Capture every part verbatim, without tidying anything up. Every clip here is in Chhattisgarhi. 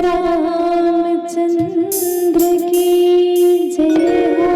रामचंद्र की जय हो।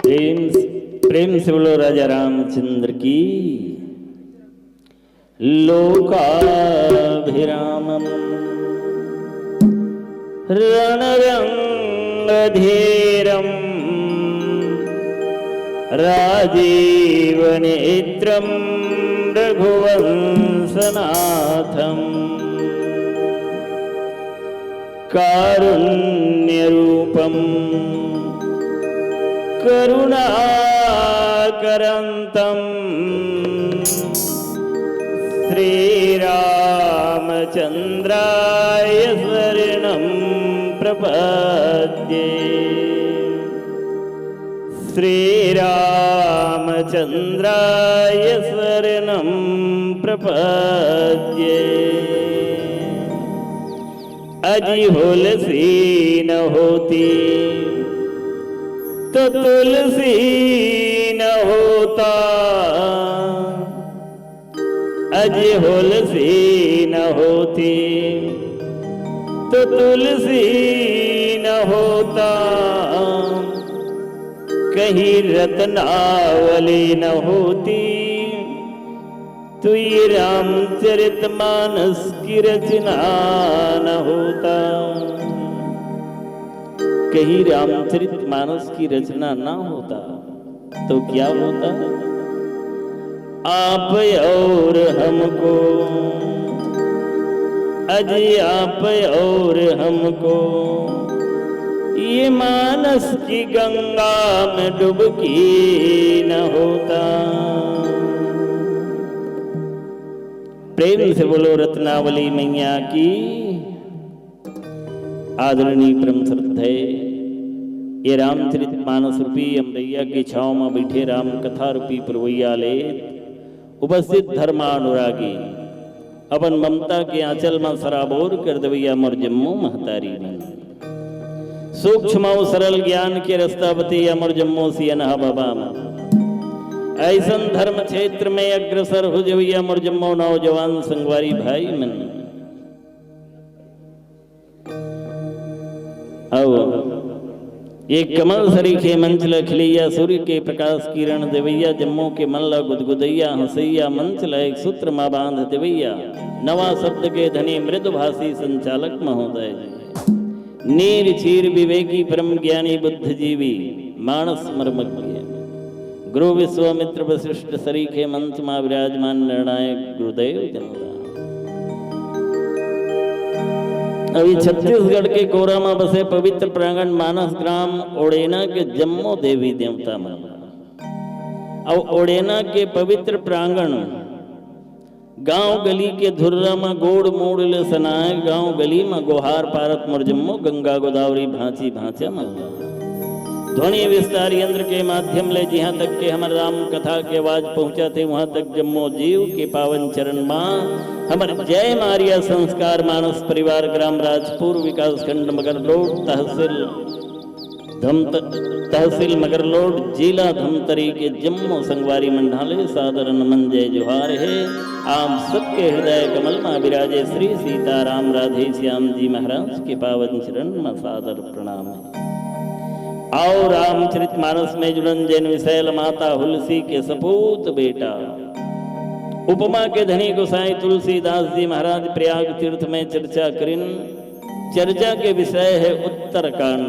प्रेम से, प्रेम से बोलो राजा रामचंद्र की। लोकाभिरामं रणरंगधीरं राजीवनेत्रं रघुवंशनाथं कारुण्यरूपं करुणाकरन्तं श्रीरामचन्द्राय शरणं प्रपद्ये। श्रीरामचन्द्राय शरणं प्रपद्ये। अजी होलसी न होती तो तुलसी न होता। अजी होलसी न होती तो तुलसी न होता। कहीं रत्नावली न होती तो ये रामचरित मानस की रचना न होता। कहीं रामचरित मानस की रचना ना होता तो क्या होता? आप और हमको, अजी आप और हमको ये मानस की गंगा में डुबकी न होता। प्रेम से बोलो रत्नावली मैया की। आदरणीय परम श्रद्धेय, ये रामचरित मानस रूपी अमरैया के छांव म बइठे राम कथा रूपी पुरवैया ले उपस्थित धर्मानुरागी, अपन ममता के आंचल म सराबोर कर देवैया मोर जम्मो महतारी मन, सूक्ष्म अउ सरल ज्ञान के रस्ता बतैया मोर जम्मो सियनहा बाबा मन, अइसन धर्म क्षेत्र में अग्रसर हो जवैया मोर जम्मो नौजवान संगवारी भाई मन, अउ ये कमल सरीखे मंच ल खिलैया सूर्य के प्रकाश किरण देवैया, जम्मो के मन ल गुदगुदैया हंसैया मंच ल एक सूत्र म बांध देवैया नवा शब्द के धनी मृदुभाषी संचालक महोदय जी, नीर चीर विवेकी परम ज्ञानी बुद्धिजीवी मानस मर्मज्ञ गुरु विश्वामित्र वशिष्ठ सरीखे मंच मा विराजमान निर्णायक गुरुदेव जन ल। अभी छत्तीसगढ़ के कोरा मा बसे पवित्र प्रांगण मानस ग्राम ओड़ेना के जम्मो देवी देवता मन ल, अउ ओड़ेना के पवित्र प्रांगण गांव गली के धुर्रा म गोड़ मोड़ ले सनाए, गांव गली म गोहार पारत मोर जम्मो गंगा गोदावरी भांची भांचा मन ल। ध्वनि विस्तार यंत्र के माध्यम ले जिहां तक के हमर राम कथा के आवाज पहुंचत हे, उहां तक जम्मो जीव के पावन चरण म हमर जय मारिया संस्कार मानस परिवार, ग्राम राजपुर, विकासखंड मगरलोड, तहसील धमत-, तहसील मगरलोड, जिला धमतरी के जम्मो संगवारी मन ल सादर नमन, जय जोहार हे। आप सबके हृदय कमल मा विराजे श्री सीताराम राधे श्याम जी महाराज के पावन चरण मा सादर प्रणाम हे। अउ रामचरित मानस में जुड़न जेन विषय ल माता हुलसी के सपूत बेटा उपमा के धनी गोसाई तुलसीदास जी महाराज प्रयाग तीर्थ में चर्चा करिन। चर्चा के विषय हे उत्तरकांड,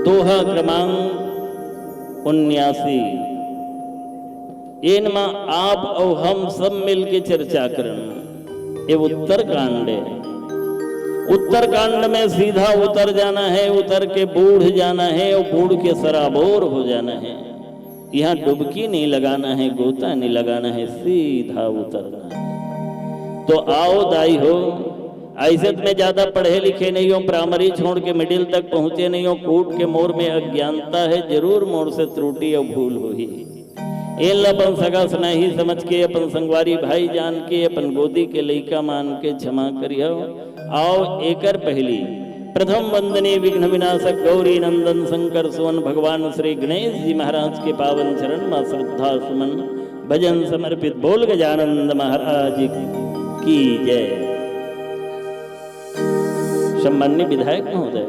दोहा क्रमांक उन्यासी। एन मा आप अउ हम सब मिल के चर्चा करन। ये उत्तरकांड हे। उत्तरकांड में सीधा उतर जाना हे, उतर के बूड़ जाना हे अउ बूड़ के सराबोर हो जाना हे। इहां डुबकी नहीं लगाना हे, गोता नहीं लगाना हे, सीधा उतरना हे। तो आओ दाई हो, अइसे त मैं ज्यादा पढ़े लिखे नहीं हों, प्राइमरी छोड़ के मिडिल तक पहुंचे नहीं हों, कूट के मोर में अज्ञानता हे, जरूर मोर से त्रुटि अउ भूल होही। एन ल अपन सगा सनाही समझ के, अपन संगवारी भाई जान के, अपन गोदी के लइका मान के क्षमा करिहव। अउ एकर पहिली प्रथम वंदनीय विघ्न विनाशक गौरी नंदन शंकर सुवन भगवान श्री गणेश जी महाराज के पावन चरण म श्रद्धा सुमन भजन समर्पित। बोल गजानंद महाराज की जय। सम्माननीय विधायक महोदय,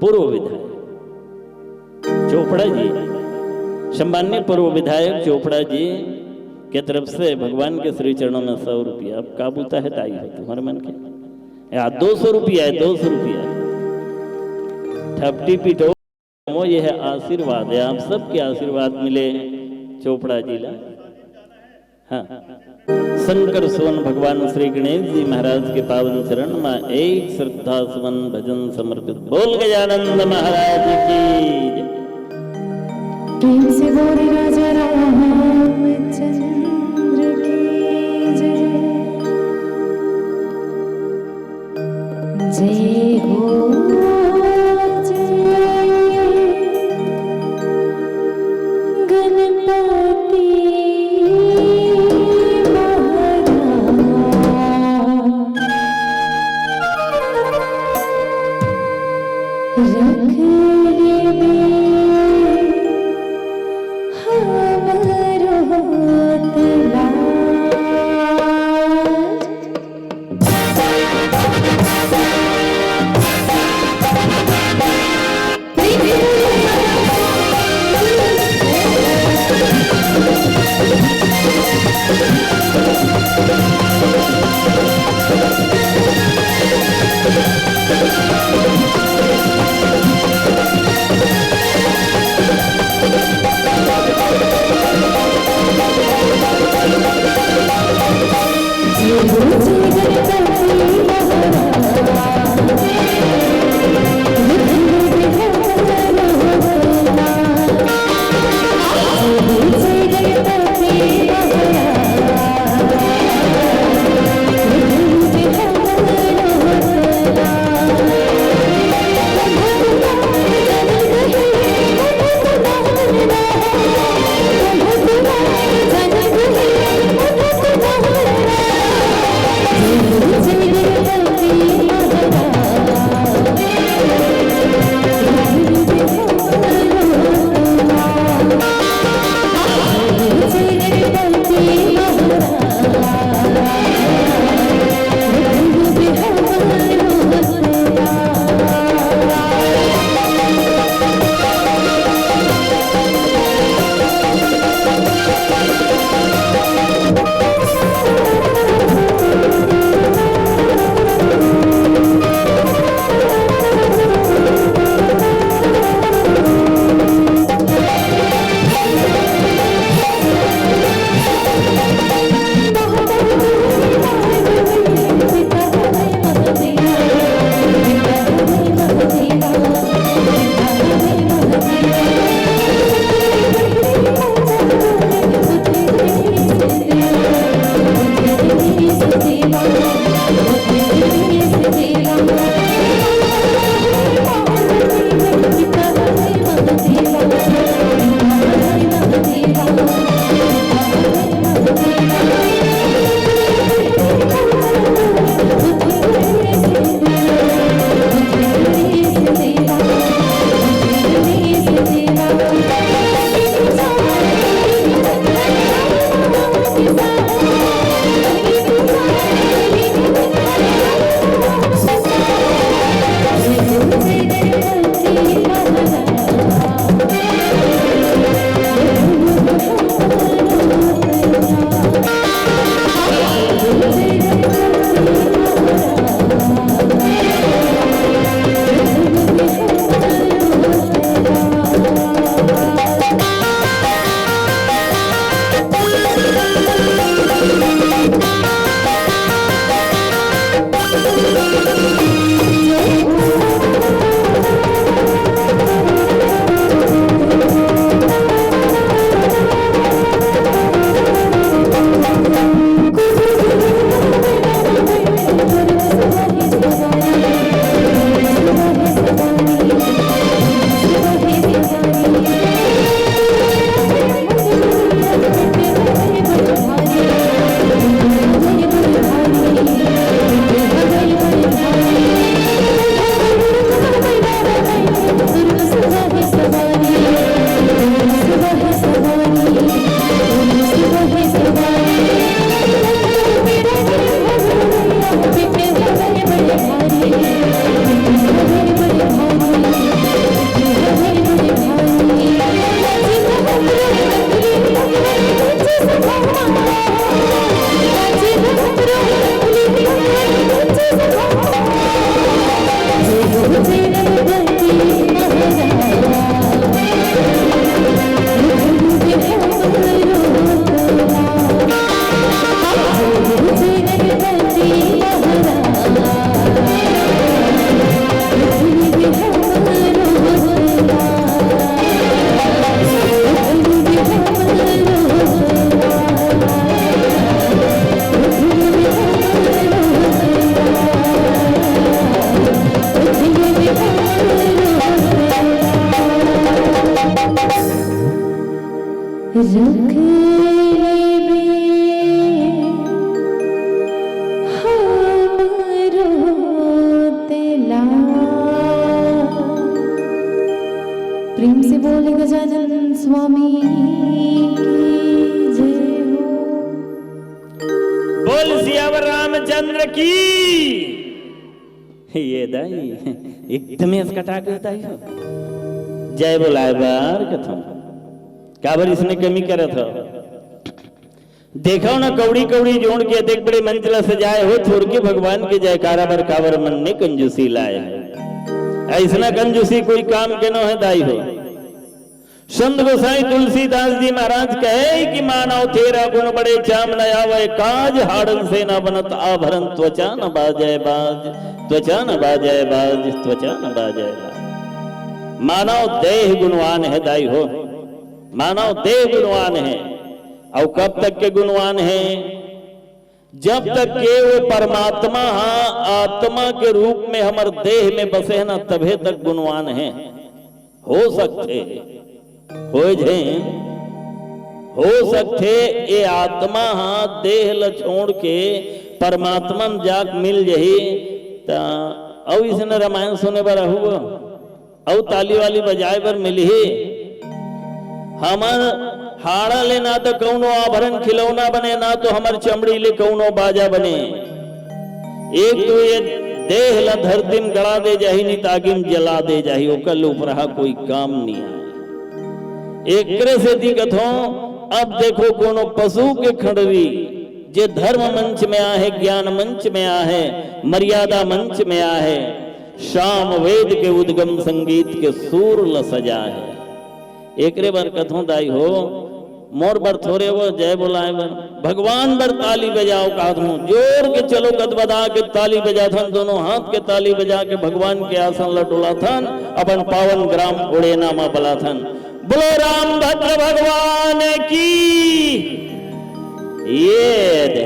पूर्व विधायक चोपड़ा जी, सम्माननीय पूर्व विधायक चोपड़ा जी के तरफ से भगवान के श्री चरणों में सौ रुपया। अब का बूता हे दाई हो तुम्हर मन के? या दो सौ रुपया हे, दो सौ रुपया। ठपटी पिटो, ये हे आशीर्वाद हे, आप सबके आशीर्वाद मिले चोपड़ा जी ला। हाँ। शंकर सुवन भगवान श्री गणेश जी महाराज के पावन चरण म एक श्रद्धा सुमन भजन समर्पित। बोल गजानंद महाराज की जय। प्रेम से बोल राजा रामचंद्र की जय। जय हो जय गणपति महाराज। रख लेबे हमरो लाज। ये दाई, एकदमे असकटा के दाई हो। जय बोलाय बर कथों। काबर इसने कमी करत हो? देखव ना, कौड़ी कौड़ी जोड़ के अतेक बड़े मंच ला सजाय हो, थोरके भगवान के जयकारा बर काबर मन में कंजूसी लाय हो। अइसना कंजूसी कोई काम के नो हे दाई हो। संत गोसाई तुलसीदास जी महाराज कहे कि मानव तेरा गुण बड़े, चाम न आवै काज, हाड़न से न बनत आभरण, त्वचा न बाजै बाज, त्वचा न बाजै बाज, त्वचा न बाजै बाज। मानव देह गुणवान हे दाई हो, मानव देह गुणवान हे। अउ कब तक के गुणवान हे? जब तक के वो परमात्मा हा आत्मा के रूप में हमर देह में बसे हे ना, तभे तक गुणवान हे। हो सकथे, होय झेन, हो सकथे ये आत्मा हा देह ल छोड़ के परमात्मा म जाके मिल जही, त अउ इसने रामायण सुने बर आहू, अउ ताली वाली बजाय बर मिलही। हमर हाड़ा ले ना तो कौनो आभरण खिलौना बने, ना तो हमर चमड़ी ले कौनो बाजा बने। एक तो ये देह ला धरती म गड़ा दे जाही, नित आगी म जला दे जाही, ओकर ले उपरहा कोई काम नहीं आय। एकरे सेती कथों, अब देखो कोनो पशु के खंडरी, जे धर्म मंच में आहे, ज्ञान मंच में आहे, मर्यादा मंच में आहे, साम वेद के उद्गम संगीत के सुर ल सजाय हे। एकरे बर कथों दाई हो, मोर बर थोरे वो जय बोलाय बर, भगवान बर ताली बजाव कहत हों। जोर के चलो गदगदा के ताली बजाथन, दोनों हाथ के ताली बजा के भगवान के आसन ल डोलाथन, अपन पावन ग्राम उड़ेना म बलाथन। बोलो रामभद्र भगवान की। ये दे,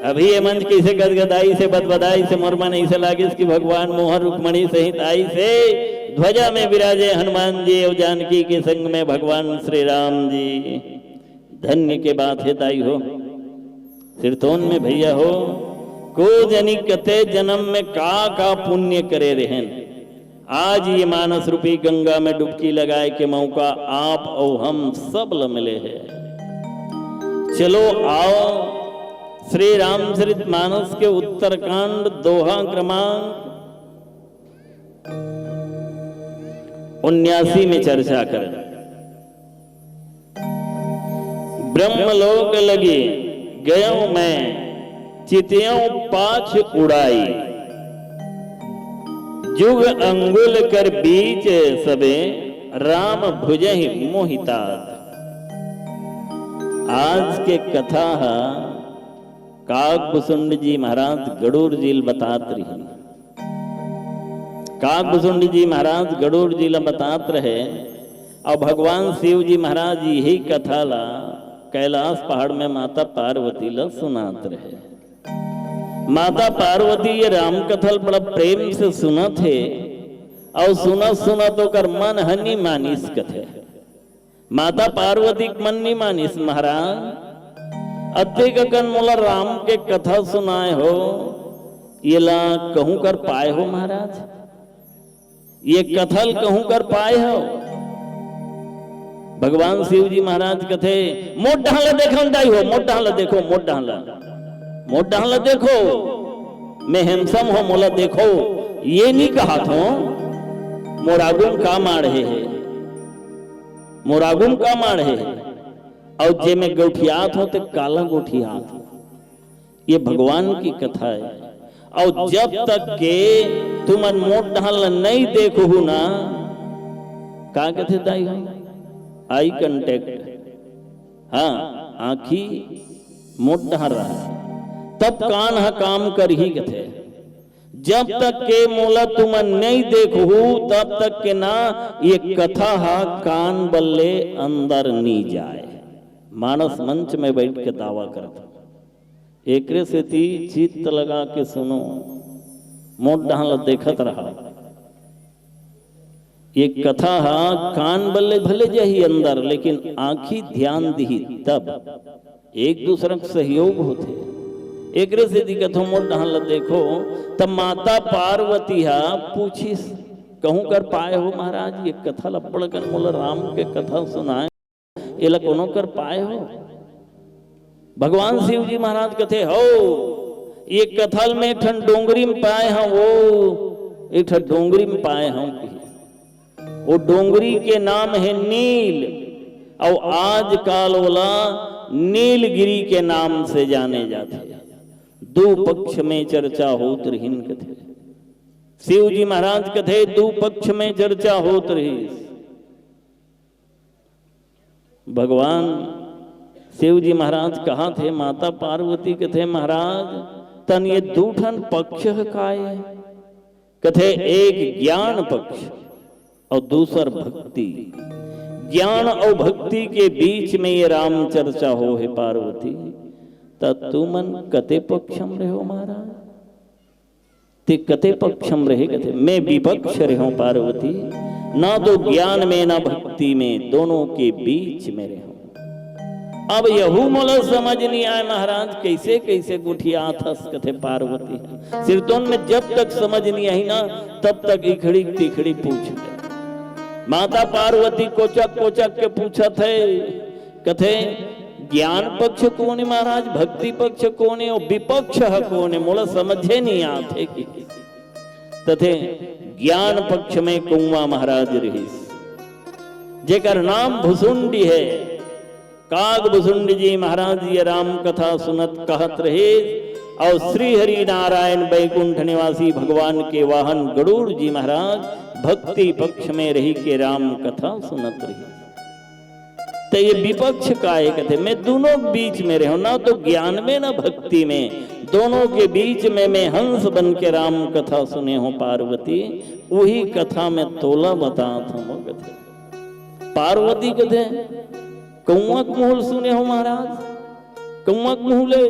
अभी ये मंच कइसे गदगदाइस हे, बदबदाइस हे, मोर मन अइसे लागिस कि भगवान मोहन रुक्मणी सहित आइस हे, ध्वजा में विराजे हनुमान जी अउ जानकी के संग में भगवान श्री राम जी। धन्य के बात हे दाई हो, सिरतोन में भैया हो, को जनी कते जनम में का का पुण्य करे रहेन। आज ये मानस रूपी गंगा में डुबकी लगाय के मौका आप अउ हम सब ल मिले हे। चलो आओ, श्री रामचरित मानस के उत्तरकांड दोहा क्रमांक उन्यासी में चर्चा करें। ब्रह्मलोक लगी गयंव मैं, चितयंव पाछ उड़ाई। जुग अंगुल कर बीच सबे, राम भुजहि मोहि तात। आज के कथा ह काकभुसुंड जी महाराज गड़ूर जी ल बतात रहिन। काकभुसुंड जी महाराज गड़ूर जी ल बतात रहे, अउ भगवान शिव जी महाराज इही कथा ला कैलाश पहाड़ में माता पार्वती ला सुनात रहे। माता पार्वती ये राम कथा ल बड़ा प्रेम से सुनत हे, अउ सुनत सुनत ओकर मन ह नी मानिस कथे। माता पार्वती के मन नी मानिस, महाराज, अतेक अकन मोला राम के कथा सुनाय हो, येला कहूं कर पाय हो महाराज, ये कथा ल कहूं कर पाय हो। भगवान शिव जी महाराज कथे, मोर डहन ल देखो दाई हो, मोर डहन ल देखो, मोर डहन ल, मोर डहन ल देखो, मैं handsome हो, मोला देखो, ये नी कहत हो, मोर आगू म का माढ़े हे। मोर आगू म का माढ़े हे, अउ जे में गोठियात हो ते काला गोठियात हो। ये भगवान की कथा हे। अउ जब तक के तुमन मोर डहन ल नइ देखहू ना, का कथे दाई हो? Eye contact। हाँ, आँखी मोर डहन रहा, तब कान ह काम करही कथे। जब तक के मोला तुमन नइ देखहू, तब तक के ना ये कथा ह कान बल्ले अंदर नी जाय। मानस मंच में बैठ के दावा करत हूँ। एकरे सेती चित्त लगा के सुनो, मोर डहन ल देखत रहा। ये कथा ह कान बल्ले भले जाही अंदर, लेकिन आँखी ध्यान दिही तब। एक दूसरा के सहयोग होथे। एकरे सेती कथों मोर डहन ल देखो, तब माता पार्वती ह पूछिस, कहूं कर पाय हो महाराज, ये कथा ल अब्बड़ कन मोला राम के कथा सुनाय, एला कोनो कर पाय हो? भगवान शिव जी महाराज कथे, हो, ये कथा ल मैं एक ठन डोंगरी म पाए हंव, वो एक ठन डोंगरी म पाए हंव कही। वो डोंगरी के नाम हे नील, अउ आजकाल ओला नीलगिरी के नाम से जाने जाथे। दू पक्ष में चर्चा होत रहिन कथे। शिव जी महाराज कथे, दू पक्ष में चर्चा होत रहिस। भगवान शिव जी महाराज कहत हे, माता पार्वती कथे, महाराज, तन ये दू ठन पक्ष ह काय? कथे, एक ज्ञान पक्ष अउ दूसर भक्ति। ज्ञान अउ भक्ति के बीच में ये राम चर्चा हो हे पार्वती, त तुमन कते पक्ष म रेहो महाराज? ते कते पक्ष म रहे? कथे, मैं विपक्ष रेहों पार्वती, ना तो ज्ञान में ना भक्ति में, दोनों के बीच में रेहों। अब यहू मोला समझ नहीं आए महाराज, कैसे कैसे गोठियात हस कथे पार्वती। सिरतोन में जब तक समझ नहीं आई ना, तब तक इखड़ी तिखड़ी पूछ ले। माता पार्वती कोचक कोचक के पूछत हे, कथे, ज्ञान पक्ष कोन हे महाराज, भक्ति पक्ष कोन हे अउ विपक्ष ह कोन हे, मोला समझे नहीं आत हे कि। तथे ज्ञान पक्ष में कौवा महाराज रहिस, जेकर नाम भुसुंडी हे। काग भुसुंडी जी महाराज ये राम कथा सुनत कहत रहिस, अउ श्री हरि नारायण बैकुंठ निवासी भगवान के वाहन गरुड़ जी महाराज भक्ति पक्ष में रहि के राम कथा सुनत रहिस। त ये विपक्ष काय? कथे, मैं दोनों के बीच में रेहों, ना तो ज्ञान में ना भक्ति में, दोनों के बीच में मैं हंस बन के राम कथा सुने हों पार्वती, वही कथा में तोला बतात हों कथे। पार्वती कथे, कौवा के मुंह ले सुने हों महाराज, कौवा के मुंह ले।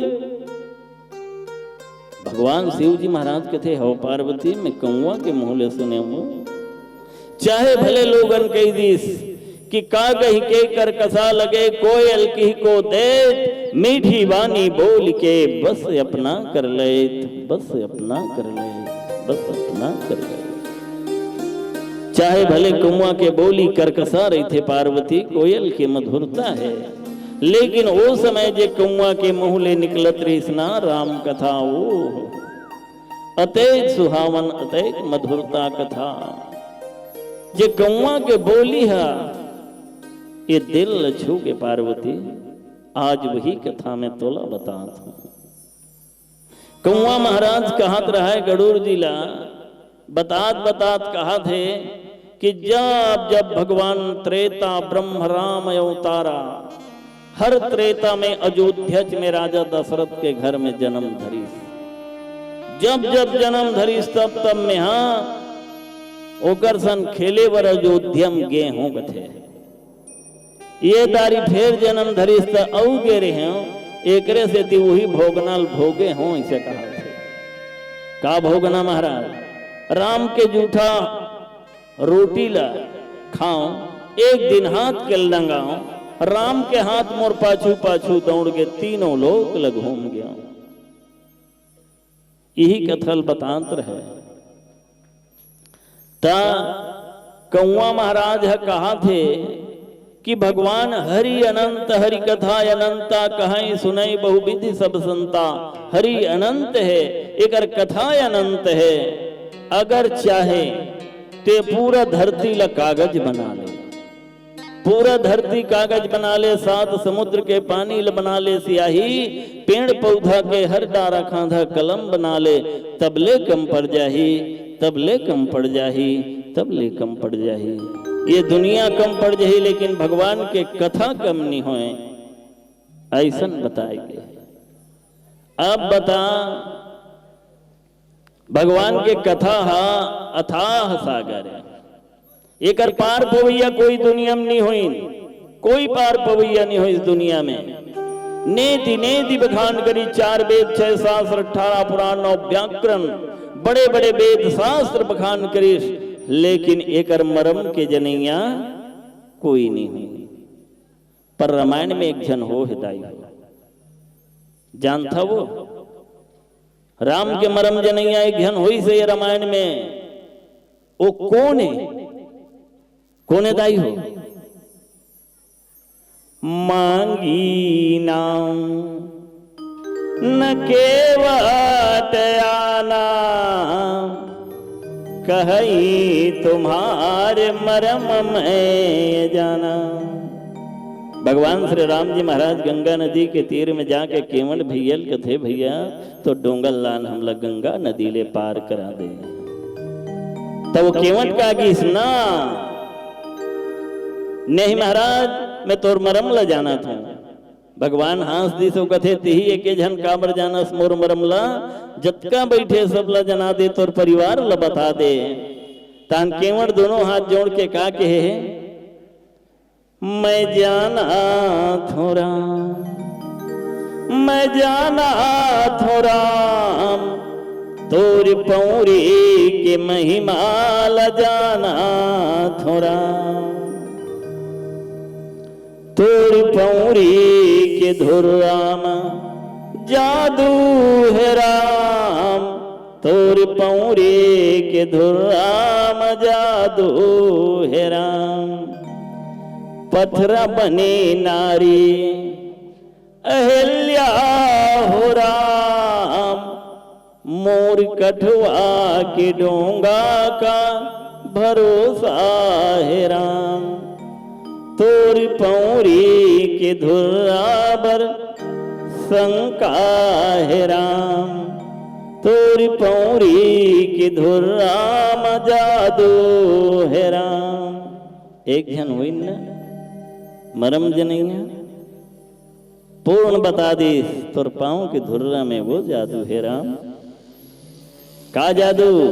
भगवान शिव जी महाराज कथे, हव पार्वती, मैं कौवा के मुंह ले सुने हों। चाहे भले लोगन कहि दिस कि का कहि के करकसा लगे, कोयल किहि को देत, मीठी बानी बोल के बस अपना कर लेत, बस अपना कर लेत, बस अपना कर लेत। चाहे भले कौवा के बोली करकसा रहिथे पार्वती, कोयल के मधुरता हे, लेकिन ओ समय जे कौवा के मुंह ले निकलत रहिस ना राम कथा, ओ अतेक सुहावन, अतेक मधुरता कथा, जे कौवा के बोली ह ये दिल ल छू के पार्वती, आज वही कथा में तोला बतात हों। कौवा महाराज कहत रहय गरुड़ जी ला, बतात बतात कहत हे कि जब जब भगवान त्रेता ब्रह्म राम अवतारा, हर त्रेता में अयोध्या में राजा दशरथ के घर में जन्म धरिस। जब जब जन्म धरिस तब तब में हा ओकर सन खेले बर अयोध्या में गे हों कथे। ये दारी फेर जन्म धरिस त अउ गे रेहेंव, एकरे सेती उही भोगना ल भोगे हों, अइसे कहत हे। का भोगना महाराज? राम के जूठा रोटी ल खांव, एक दिन हाथ के लंगांव, राम के हाथ मोर पाछू पाछू दौड़ गे, तीनों लोक ल घूम गेंव। इही कथा ल बतात रहय। त कौवा महाराज ह कहत हे कि भगवान हरि अनंत, हरि कथा अनंता, कहई सुनई बहुविधि सब संता। हरि अनंत हे, एकर कथा अनंत हे। अगर चाहे ते पूरा धरती ल कागज बना ले, पूरा धरती कागज बना ले, सात समुद्र के पानी ल बना ले सियाही, पेड़ पौधा के हर डारा खांधा कलम बना ले, तब ले कम पड़ जाही, तब ले कम पड़ जाही, तब ले कम पड़ जाही। ये दुनिया कम पड़ जाही, लेकिन भगवान के कथा कम नहीं होय, अइसन बताए गे। अब बता, भगवान के कथा ह अथाह सागर हे। एकर पार पवैया कोई दुनिया में नहीं होइन, कोई पार पवैया नहीं होइस दुनिया में। नेति नेति बखान करिस, चार वेद, छह शास्त्र, अठारह पुराण, नौ व्याकरण, बड़े बड़े वेद शास्त्र बखान करिस, लेकिन एकर मरम के जनैया कोई नहीं होइस। पर रामायण में एक झन हो हे दाई हो, जानथव वो? राम के मरम जनैया एक झन होइस हे रामायण में। वो कोन हे? कोन हे दाई हो? मांगी नाम न केवट आना, कहई तुम्हारे मरम मैं जाना। भगवान श्री राम जी महाराज गंगा नदी के तीर में जाके केवट भैया ल कथे, "भैया, तो डोंगा ल लान, हमला गंगा नदी ले पार करा दे।" तब वो केवट का गिस ना, "नहीं महाराज, मैं तोर मरम ला जानत हूँ।" भगवान हाँस दिस, वो कथे, "तिही एके झन काबर जानस मोर मरम ला? जतका बइठे सब ला जना दे, तोर परिवार ला बता दे।" तहन केवट दोनों हाथ जोड़ के का कहे, "मैं जाना थों राम, मैं जाना थों राम, तोर पौरी के महिमा ला जाना थों राम।" तोर पौरी के धुर्रा म जादू हे राम, तोर पौरी के धुर्रा म जादू हे राम। पथरा बने नारी अहिल्या हो राम, मोर कठवा के डोंगा का भरोसा हे राम। तोर पौरी के धुर्रा बर शंका हे राम, तोर पौरी के धुर्रा म जादू हे राम। एक झन होइन न मरम जनइया, पूर्ण बता दिस, तोर पाँव के धुर्रा में वो जादू हे राम। का जादू?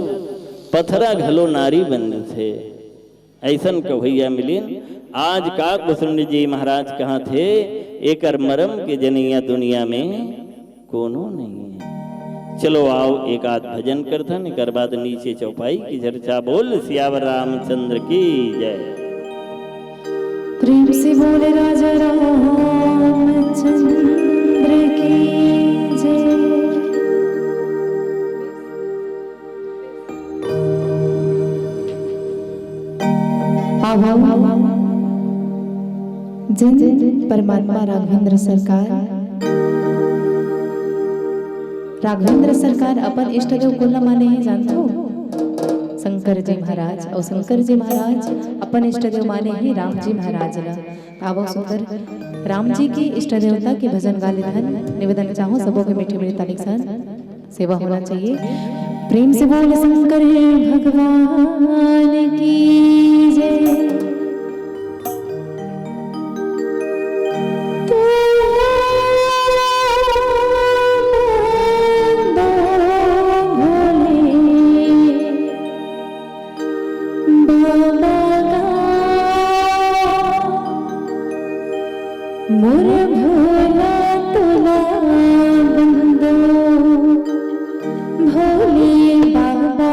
पथरा घलो नारी बन जथे। अइसन कवैया मिलिन। आज का कुसुम जी महाराज कहत हे, एकर मरम के जनइया दुनिया में कोनो नहीं है। चलो आओ, एक आध भजन करथन, एकर बाद नीचे चौपाई की चर्चा। बोल सियावर रामचंद्र की जय। प्रेम से बोले राजा रामचंद्र की जय। आवा, जिन परमात्मा राघवेंद्र सरकार, राघवेंद्र सरकार अपन इष्टदेव कोन ला माने हे जानथो? शंकर जी महाराज। अउ शंकर जी महाराज अपन इष्टदेव माने हे राम जी महाराज ला। आवो सुंदर राम जी के इष्ट देवता के भजन गा लेथन। निवेदन चाहूं सबो के मीठी मीठी ताली के साथ सेवा होना चाहिए। प्रेम से बोल शंकर भगवान की जय। बाबा गा, मोर भोला तोला बंदो, भोले बाबा।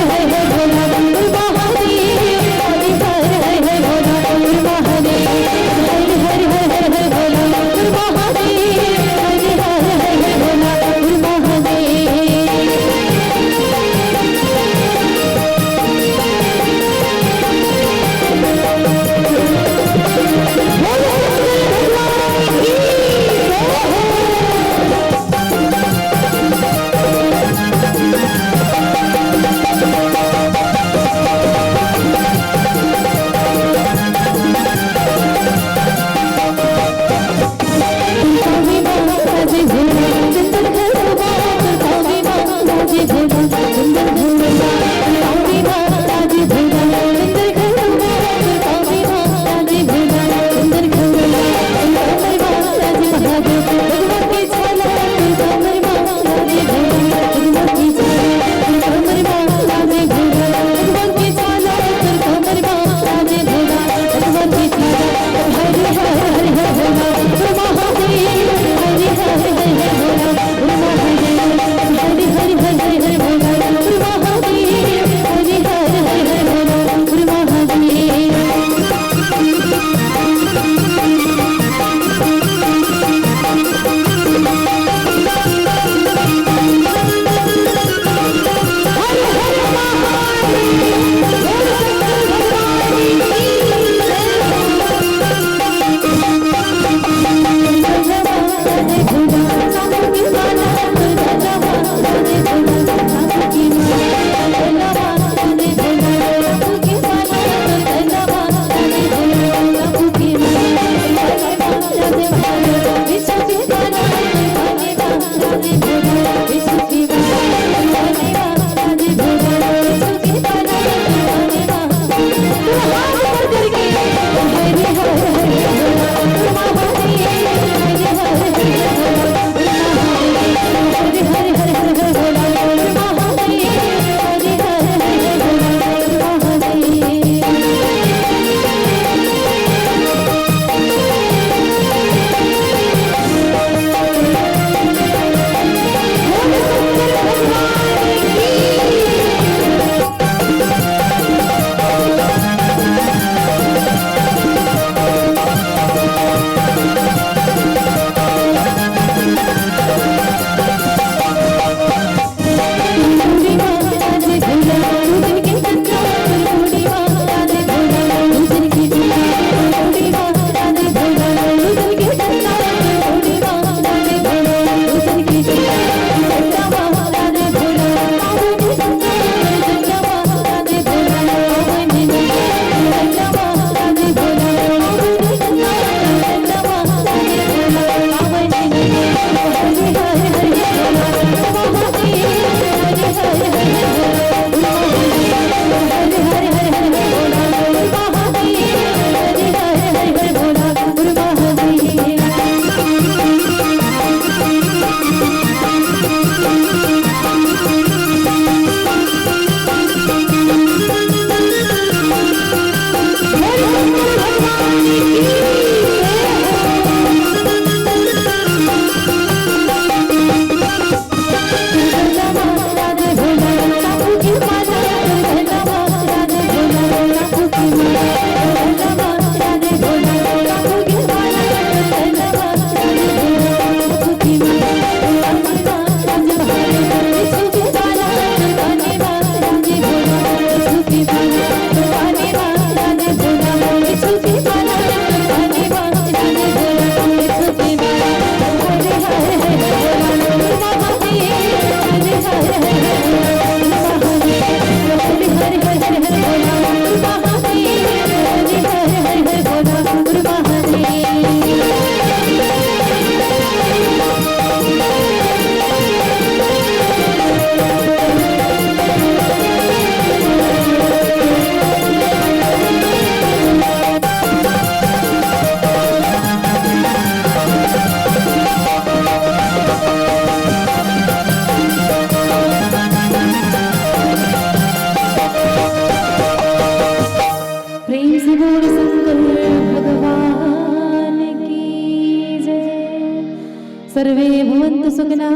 सर्वे भवन्तु सुखिनः,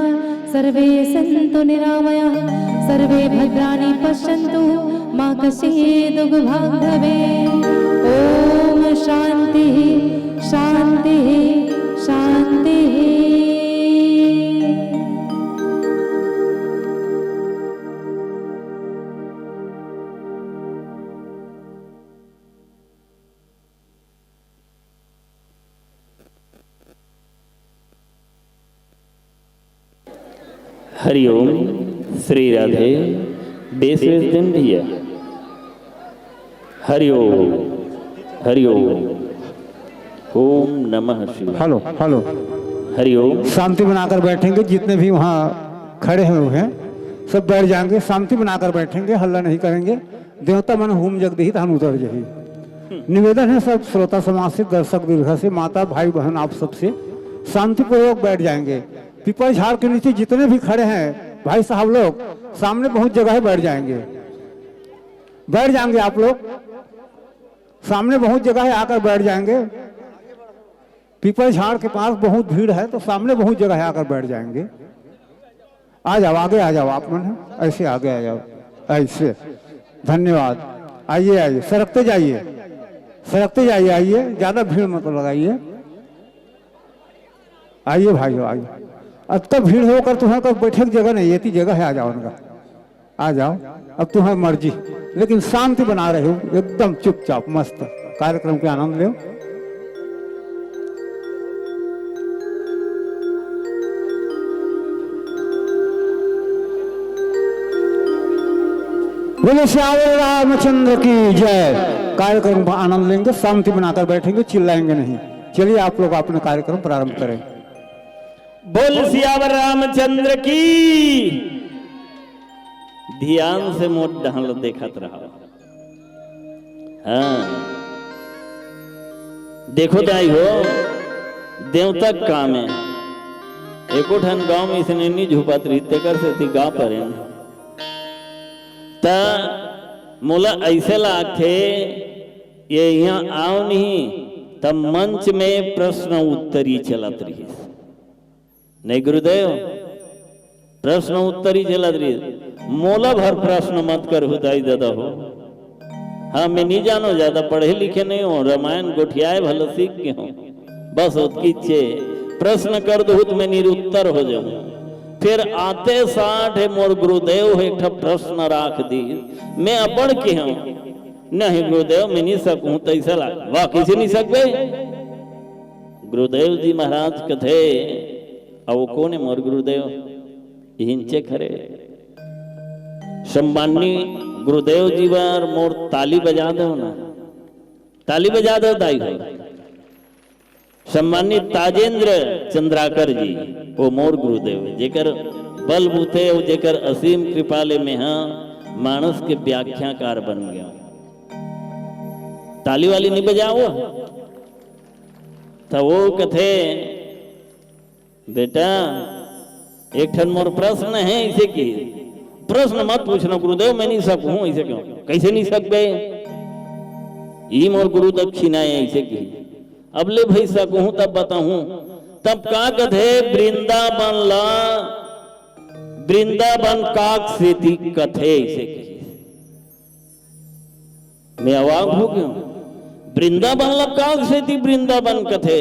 सर्वे सन्तु निरामयाः, सर्वे भद्राणि पश्यन्तु, मा कश्चित् दुःखभाग् भवेत्। ॐ शान्तिः, शान्तिः, शान्तिः। हरिओम। श्री राधे। बेस बेस दिन भैया। हरिओम। हरिओम। ओम नमः शिवाय। Hello, hello. हरिओम। शांति बनाकर बैठेंगे, जितने भी वहाँ खड़े हुए हैं सब बैठ जाएंगे, शांति बनाकर बैठेंगे, हल्ला नहीं करेंगे। देवता मन हुम जग देही तहन उतर जही। निवेदन है सब श्रोता समाज से, दर्शक दीर्घा से, माता भाई बहन आप सबसे, शांतिपूर्वक बैठ जाएंगे। पीपल झाड़ के नीचे जितने भी खड़े हैं भाई साहब लोग, सामने बहुत जगह है, बैठ जाएंगे, बैठ जाएंगे आप लोग, सामने बहुत जगह है, आकर बैठ जाएंगे। पीपल झाड़ के पास बहुत भीड़ है, तो सामने बहुत जगह है, आकर बैठ जाएंगे। आ जाओ, आगे आ जाओ, आप मन है, ऐसे आगे आ जाओ, ऐसे। धन्यवाद। आइए, आइए, सरकते जाइए, सरकते जाइए, आइए, ज्यादा भीड़ मत लगाइए। आइए भाइयों, आइए। अब तो भीड़ होकर तुम्हारे को बैठे की जगह नहीं है, इतनी जगह है, आ जाओ उनका, आ जाओ। अब तुम्हारी मर्जी, लेकिन शांति बना रहे हो, एकदम चुपचाप मस्त कार्यक्रम के आनंद लो। बोले सियावर रामचंद्र की जय। कार्यक्रम का आनंद लेंगे, शांति बनाकर बैठेंगे, चिल्लाएंगे नहीं। चलिए आप लोग अपना कार्यक्रम प्रारंभ करें। बोल सियावर रामचंद्र की। ध्यान से मोर डहन ल देखत रहा। हाँ, देखो दाई हो, देवता के काम है। एको ठन गांव में इसने नी झुपत रही, तेकर सेती गा परेन। त मोला ऐसे लागथे, ये यहाँ आओ नहीं, त मंच में प्रश्न उत्तरी चलत रहिस। नहीं गुरुदेव, प्रश्न उत्तरी चलत रहिस। मोला भर प्रश्न मत करहु दाई ददा हो। हाँ, मैं नहीं जानो, ज्यादा पढ़े लिखे नहीं हो, रामायण गोठियाए भले सीख के हो, बस ओतकी चे प्रश्न कर दहु त मैं निरुत्तर हो जाऊं। फिर आते साठ हे मोर गुरुदेव हे एक ठा प्रश्न राख दी, मैं अबड़ के हूं, नहीं गुरुदेव मैं नहीं सकूं, तैसा लाग, वाह, किसे नहीं सकबे? गुरुदेव जी महाराज कथे, अउ कोन हे मोर गुरुदेव? इहिंचे खरे। सम्माननीय गुरुदेव जी बर मोर ताली बजा दो ना। ताली बजा दो दाई हो। सम्माननीय ताजेंद्र चंद्राकर जी, वो मोर गुरुदेव हे, जेकर बलबूते अउ जेकर असीम कृपा ले मेहा मानस के व्याख्याकार बन गया। ताली वाली नहीं बजाओ? त वो कथे, बेटा, एक ठन मोर प्रश्न हे, इसे की प्रश्न मत पूछना गुरुदेव, मैं नहीं सकूं, इसे क्यों, कैसे नहीं सकबे? ई मोर गुरु दक्षिणा हे, इसे की अब ले भाई सकूं तब बताऊं। तब का कथे, वृंदावन ला, वृंदावन काक सेती कथे, इसे की मैं अवाक हो गया हूं। वृंदावन ला काग सेती वृंदावन कथे।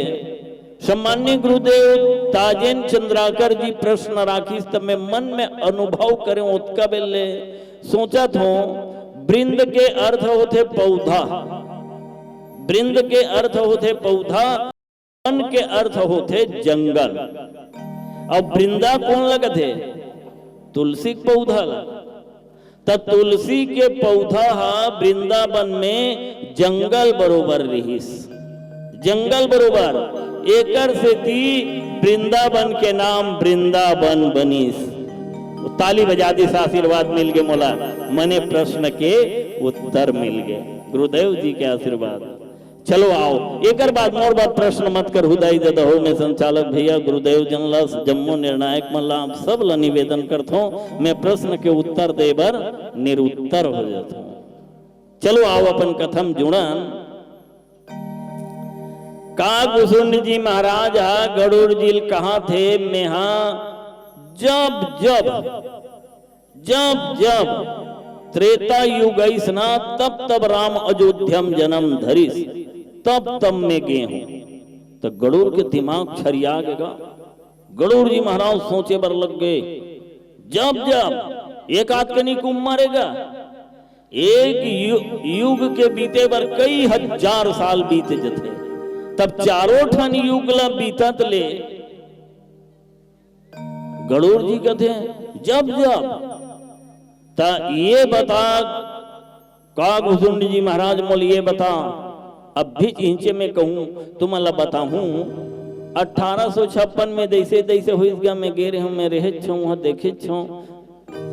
सम्मान्य गुरुदेव ताजेन चंद्राकर जी प्रश्न राखिस, त मैं मन में अनुभव करें, ओतका बेर ले सोचत हों, वृंद के अर्थ होथे पौधा, वृंद के अर्थ होथे पौधा, वन के अर्थ होथे जंगल। अब वृंदा कोन लगथे? तुलसी के पौधा ला। त तुलसी के पौधा ह वृंदावन में जंगल बरोबर रिहिस, जंगल बरोबर। एकर सेती वृंदावन के नाम वृंदावन बनिस। ताली बजा दिस, आशीर्वाद मिल गे मोला, मने प्रश्न के उत्तर मिल गे, गुरुदेव जी के आशीर्वाद। चलो आओ, एकर बाद मोर बाद प्रश्न मत करहु दाई ददा हो। मैं संचालक भैया, गुरुदेव जन ला, जम्मो निर्णायक मन ला, आप सब ला निवेदन करथों, मैं प्रश्न के उत्तर दे बर निरुत्तर हो जाथों। चलो आओ, अपन कथा म जुड़न। काकभुसुंड जी महाराज ह गरुड़ जी ल कहाथे, मेहा जब जब, जब जब त्रेता युग अइस ना, तब तब राम अयोध्या म जनम धरिस, तब तब में गे हूं। त गरुड़ के दिमाग छरिया गे गा। गरुड़ जी महाराज सोचे बर लग गे, जब जब एक आध कनी कुम मरेगा, एक यु-, युग के बीते बर कई हजार साल बीत जथे, तब चारों ठन युग ला बीतत ले गरुड़ जी कथे, जब जब, त ये बता, काकभुसुंड जी महाराज मोल ये बता, अब भी चिंचे में कहूं, तुमन ला बताहूं, अठारह सौ छप्पन में जैसे जैसे होइस गा, मैं गे रहूं, मैं रहेच हूं, वहां देखेच हूं,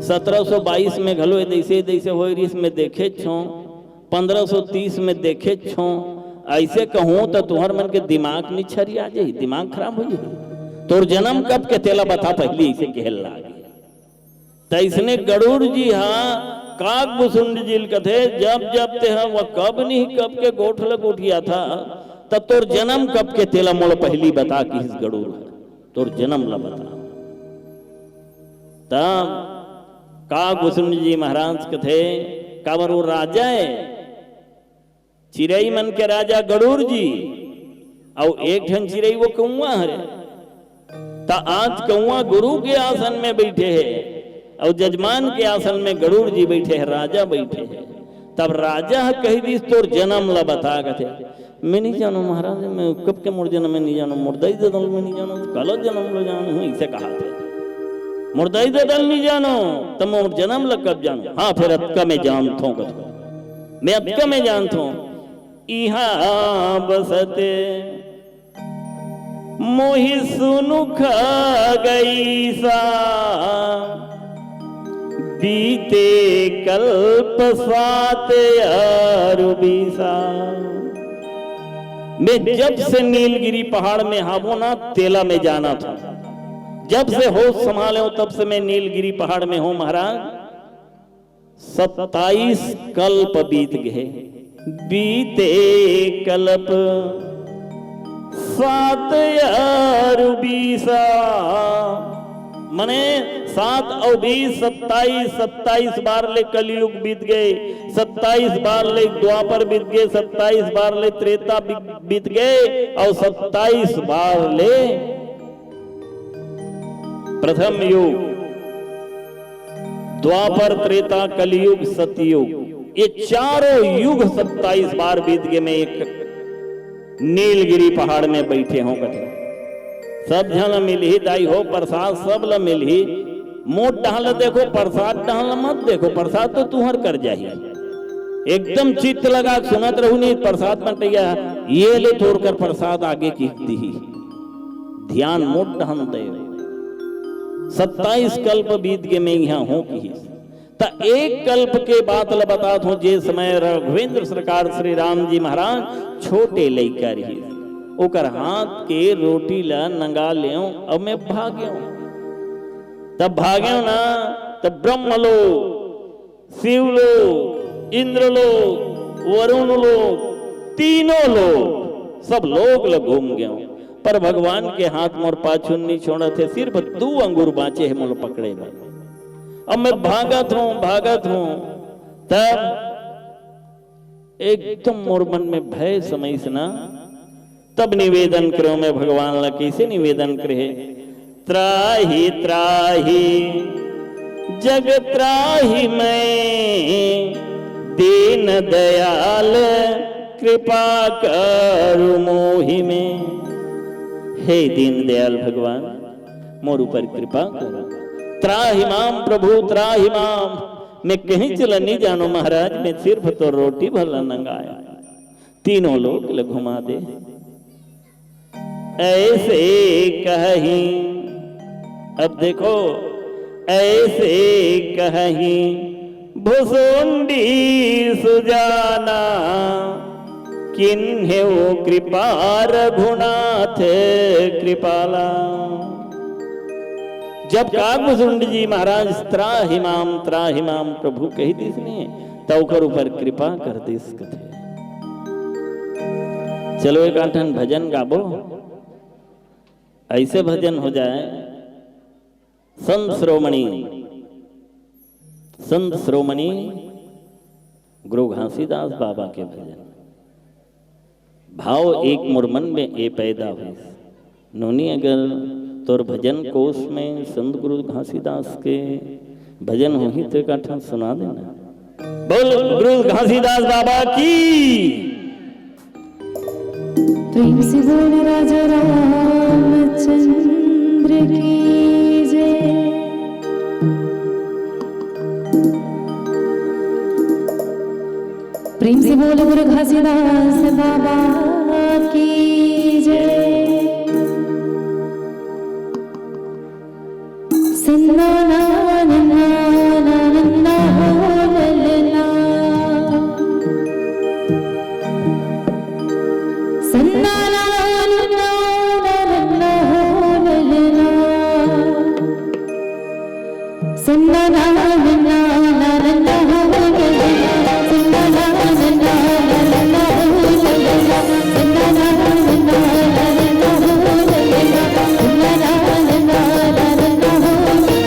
सत्रह सौ बाईस में घलो जैसे जैसे होए रिहिस, मैं देखेच हूं, पन्द्रह सौ तीस में देखेच हूं। ऐसे कहूं त तुहर मन के दिमाग निछरिया जाही, दिमाग खराब हो जाही। तोर जन्म कब के तेला बता पहिली, इसे कहल लागे। तैसने गरुड़ जी हा काकभुसुंड जी ल कथे, जब जब ते हा वह कब नहीं कब के गोठ ल गोठियाथा, त तोर जन्म कब के तेला मोला पहिली बता, किहिस गरुड़ हा, तोर जन्म ल बता। तब काकभुसुंड जी महाराज कथे, काबर वो राजा है, चिरई मन के राजा गरुड़ जी, अउ एक ठन चिरई वो कौआ हरे। त आज कौआ गुरु के आसन में बैठे हे, अउ जजमान के आसन में गरुड़ जी बैठे हे, राजा बैठे हे। तब राजा ह कहि दिस, "तोर जनम ल बता," कथे। "मैं नहीं जानों महाराज, मैं कब के मोर जनम में नहीं जानों, मोर दाई ददा ल मैं नहीं जानों, काला जनम ल जानहूं," इसे कहाथे। "मोर दाई ददा ल नहीं जानों, त मोर जनम ल कब जानों?" "हाँ, फेर अतका मैं जानथों," कथे। "मैं अतका मैं जानथों, इहाँ बसत मोहि सुनुख गईसा, बीते कल्प सात अरु बीसा।" मैं जब से नीलगिरी पहाड़ में हावों ना, तेला मैं जानथों। जब से होश संभाले हूं, तब से मैं नीलगिरी पहाड़ में हूं महाराज। सत्ताईस कल्प बीत गए, बीते कल्प सात अरु बीसा। मने सात अउ बीस, सत्ताईस, सत्ताईस बार ले कलयुग बीत गए, सत्ताईस बार ले द्वापर बीत गए, सत्ताईस बार ले त्रेता बी-, बीत गए, अउ सत्ताईस बार ले प्रथम युग, द्वापर, त्रेता, कलयुग, सतयुग, ये चारों युग सत्ताईस बार बीत गए, मैं एक नीलगिरी पहाड़ में बैठे हूं कथे। सब झन ल मिलही दाई हो प्रसाद, सब ल मिलही। मोर डहन ल देखो, प्रसाद डहन ल मत देखो, प्रसाद तो तुहर कर जाही। एकदम चित्त लगा के सुनत रहू, नहीं प्रसाद बंटैया ये ले तोर कर प्रसाद आगे की दिही। ध्यान मोर डहन दे। सत्ताईस कल्प बीत के मैं इहां हूं किहिस। त एक कल्प के बात ल बतात हूं, जे समय रघुवेंद्र सरकार श्री राम जी महाराज छोटे लइका रिहिस, ओकर हाथ के रोटी ल नंगा लेव अउ मैं भागेव। तब भागेव ना, तब ब्रह्मलोक, शिवलोक, इंद्रलोक, वरुण लोक, तीनों लोक, सब लोक ल घूम गेव, पर भगवान के हाथ मोर पाछू नी छोड़त हे, सिर्फ दू अंगुर बांचे हे मोला पकड़े बर। अब मैं भागत हूं, भागत हूं, तब एकदम मोर मन में भय समइस ना, तब निवेदन करेव मैं भगवान ला। कइसे निवेदन करे? त्राहि त्राहि जग त्राहि मैं, दीन दयाल कृपा करु मोहि में। हे दीन दयाल भगवान, मोर ऊपर कृपा करो। त्राहि माम प्रभु त्राहि माम, मैं कहीं चला नहीं जानो महाराज, मैं सिर्फ तो रोटी भला नंगाया। तीनों लोक ल घुमा दे। ऐसे कहही, अब देखो, ऐसे कहही भुसुंडी सुजाना, किन्हें वो कृपा रघुनाथ कृपाला। जब काकभुसुंड जी महाराज त्राहि माम, त्राहि माम प्रभु कहि दिस ने, त ओकर ऊपर कृपा कर दिस कथे। चलो, एक आठन भजन गाबो, ऐसे भजन हो जाए, संत श्रोमणी, संत श्रोमणी गुरु घासीदास बाबा के भजन। भाव एक मोर मन में ए पैदा होइस। नोनी, अगर तोर भजन कोश में संत गुरु घासीदास के भजन होही, तो एक आठन सुना देना। बोल गुरु घासीदास बाबा की। प्रेम से बोल राजा रामचंद्र की जय। प्रेम से बोल गुरु घासीदास बाबा की जय। सन्ना ना नन्ना ना नन्ना हो ललना। सन्ना ना नन्ना ना नन्ना हो ललना। सन्ना ना नन्ना ना नन्ना हो ललना। सन्ना ना नन्ना ना नन्ना हो ललना। सन्ना ना नन्ना ना नन्ना हो ललना। सन्ना ना नन्ना ना नन्ना हो ललना।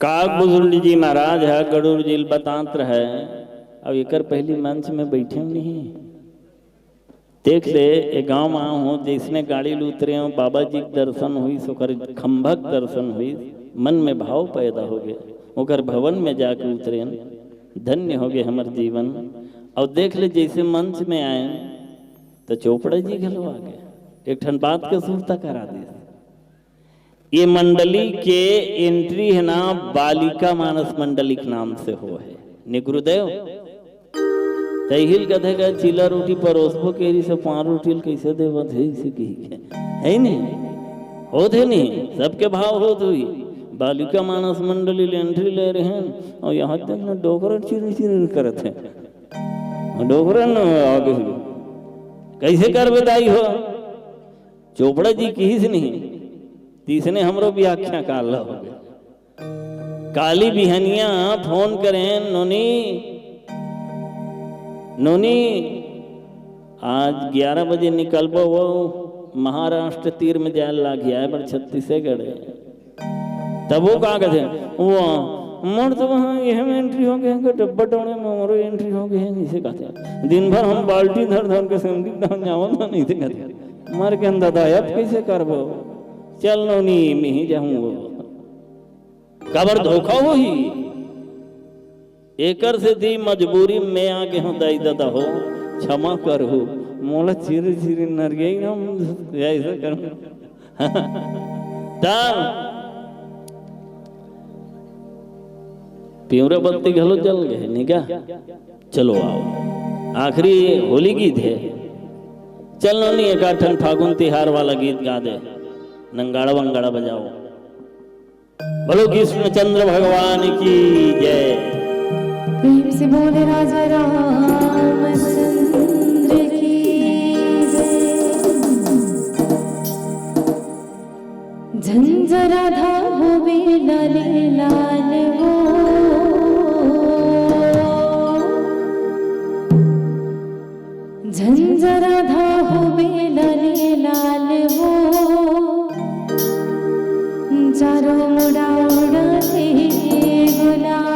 काग बुजुर्ग जी महाराज ह गरुड़ जी ल बतात रहय, अउ एकर पहिली मंच में बइठे नहीं। देख ले, ए गांव म आए हों, जइसने गाड़ी ल उतरेंव, बाबा जी के दर्शन होइस, ओकर खंभा के दर्शन होइस, मन में भाव पैदा होगे, ओकर भवन में जाके उतरेन, धन्य होगे हमर जीवन। अउ देख ले, जइसे मंच में आएन, त चोपड़ा जी घलो आगे, एक ठन बात के सुरता करा दिस। ये मंडली के entry हे ना, बालिका मानस मंडली के नाम से होहे। ने गुरुदेव, तइही ल कथे का चीला रोटी परोसबो केरी से पान रोटी ल कइसे देवत हे, इसे कही के। हे नहीं? होत हे नहीं? सबके भाव होत होही। बालिका मानस मंडली ले entry ले रहे हैं अउ यहाँ तक ना डोकरा चिरी चिरी करत हे। डोकरा न आगे हुए। कइसे करबे दाई हो? चोपड़ा जी किहिस नहीं, तइसने हमरो व्याख्या काल होगे। काली बिहनिया फोन करें, "नोनी, नोनी, आज ग्यारह बजे निकलबो, वो महाराष्ट्र तीर में जाए लागी, आए बर छत्तीसगढ़।" तब वो का कथे, "वो मोर तो वहाँ ये में entry होगे, डब्बा डोड़े में मोरो entry होगे," इसे कथे। "दिन भर हम बाल्टी धर धर के सेमरी डाल जावत हन," इसे कथे। मर के दादा, अब कइसे करबो? चल नोनी, मैं ही जाहूं वो। काबर धोखा होही? एकर सेती मजबूरी में आगे हों दाई ददा हो, क्षमा करहू। मोला चिरी चिरी नरिया ही ना, ऐसा करूं। तब पिंवरा बत्ती घलो जल गे, नहीं का? चलो आओ, आखिरी होली गीत हे। चल नोनी, एकाठन फागुन तिहार वाला गीत गा दे, नंगाड़ा वंगाड़ा बजाओ। बोलो कृष्णचंद्र भगवान की जय। प्रेम से बोले राजा रामचंद्र की जय। झंझरा धा होवे लाले लाल हो, झंझरा धा होवे लाले लाल हो, चारों मुड़ा उड़ाते गुलाल।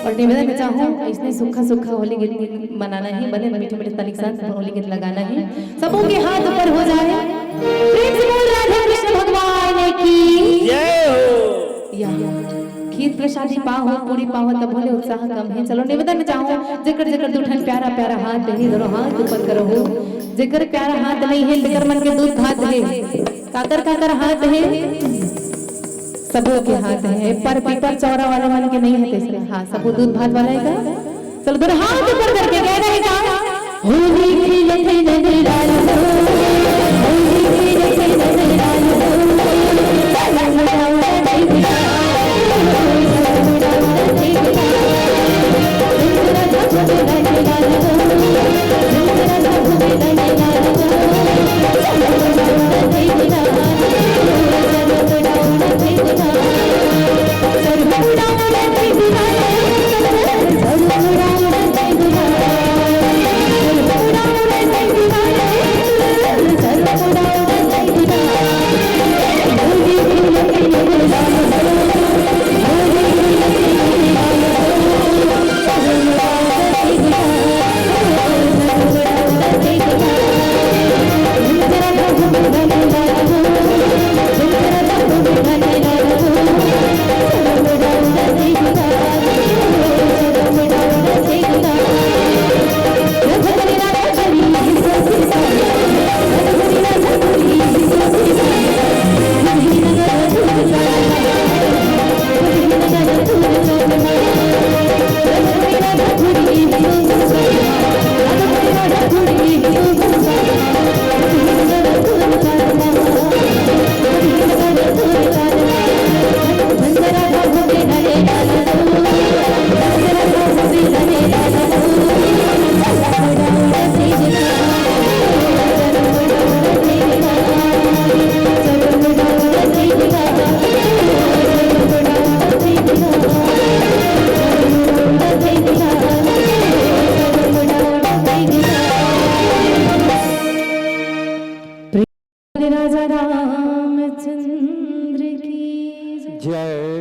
और निवेदन में चाहूँ, इसने सूखा सूखा होली गीत मनाना है, बने मीठे मीठे तनिक साथ होली गीत लगाना है। सबों के हाथ ऊपर हो जाए। प्रेम से बोल राधे कृष्ण भगवान की। जय हो। या, या। खीर प्रसादी पाहो, पूरी पाहो, तब भले उत्साह कम है। चलो निवेदन में चाहूँ, जेकर जेकर दू ठन प्यारा प्यारा हाथ है, दोनों हाथ ऊपर करो हो। जेकर प्यारा हाथ नहीं है, तेकर मन के दूध भात है। काकर काकर हाथ है? सबो के हाथ है, पर पीपर चौरा वाले मन के नहीं है, तो इसलिए हाँ, सबो दूध भात वाला है का? चलो, दोनों हाथ ऊपर करके कह रहे का? होली खेलत हे नंदलाल हो, होली खेलत हे नंदलाल हो, राजा रामचंद्र की जय।